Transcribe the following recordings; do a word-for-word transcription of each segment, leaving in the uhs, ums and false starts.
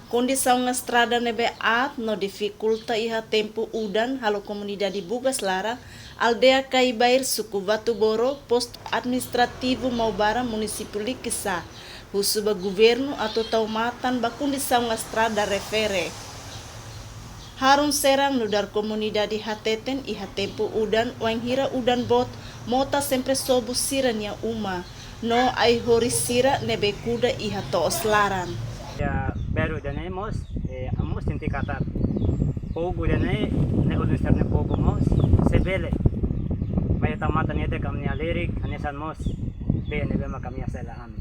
Kondisaun estrada ne'ebé aat no difikulta iha tempu udan halo komunidade Bugas Laran, aldeia Kaibair, suku Vatuboro, postu administrativu Maubara, munisípiu Likisá, husu ba governu atu tau matan ba kondisaun estrada refere. Harun Serang nu'udar komunidade hateten iha tempu udan, wainhira udan boot, mota sempre sobu sira-nia uma no ai-horis sira ne'ebé kuda iha to'os laran. Ya, baru ida-ne'e mós, eh, ami mós sente katak fogo ida-ne'e, ne'e ulun sira-ne'e fogo mós, se bele. Mai tau matan ne'e de'it ami-nia lerik, hanesan mós, bee ne'ebé maka ami hasai la ami.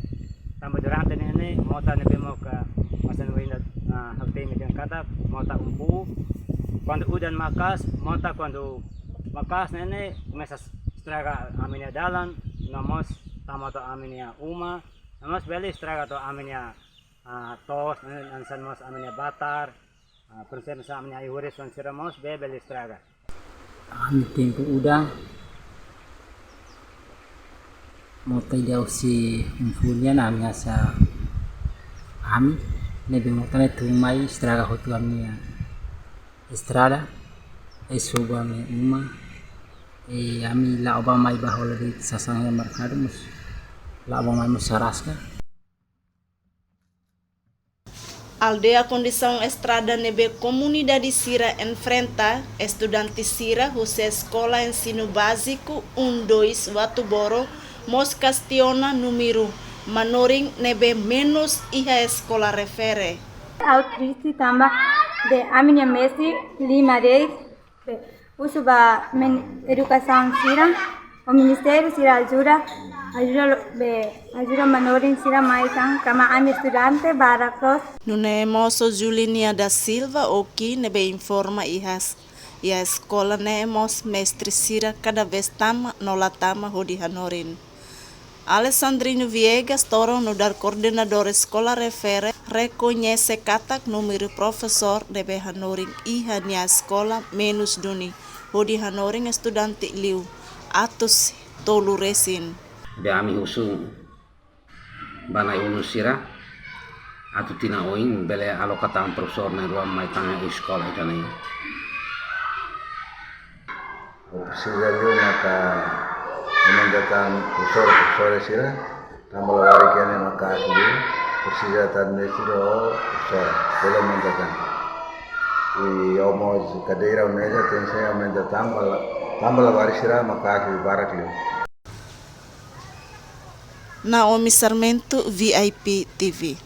Tanba durante ne'e ne'e, mota ne'ebé maka, hanesan ohin ita, ah, ha'u temi dehan katak, mota umpu, kuandu udan maka'as, mota kuandu maka'as ne'e ne'e, komesa estraga ami-nia dalan, no mós tama to'o ami-nia uma, no mós bele estraga to'o ami-nia, ah, to'os, ne'e, hanesan mós ami-nia batar, ah, por ezemplu, hanesan ami-nia ai-horis sira mós be-, bele estraga. Ami tempu udan, mota ida husi umpu nian ami hasai, ami, ne'ebé mota ne'e tun mai estraga hotu ami-nia estrada, e sobu ami-nia uma, e ami la'o bá mai bá hola de'it sasán iha merkadu mós, la'o bá mai mós araska. Aldeia kondisaun estrada ne'ebé komunidade sira enfrenta, estudante sira husi Eskola Ensinu Báziku um, dois Vatuboro, mós kestiona númeru manorin ne'ebé menus iha eskola refere. Ha'u triste tanba dehan ami-nia mestre lima de'it. Be, husu ba men-, edukasaun sira, o ministériu sira ajuda, ajuda lo-, be, ajuda manorin sira mai tan, tanba ami estudante barak loos. Nune'e mós Julinia da Silva Oki ne'ebé informa iha es-, iha eskola ne'e mós mestre sira kada vez tama no la tama hodi hanorin. Alessandrino Viegas Toro nu'udar koordenadór eskola refere rekoñese katak númeru profesór ne'ebé hanorin iha nia eskola menus duni hodi hanorin estudante liu atus tolu resin. Be ami husu ba na'i-ulun sira atu tinan oin bele aloka tan profesór na'in-rua mai tan iha eskola ida-ne'e. Presiza liu maka aumenta tan profesór, profesora sira, tanba labarik iha ne'e maka'as liu, presiza tan mestre ho profesór, bele aumenta tan. I o mós kadeira ou meza tenke aumenta tan, tanba la-, tanba labarik sira maka'as liu, barak liu. Naomi Sarmento, V I P T V.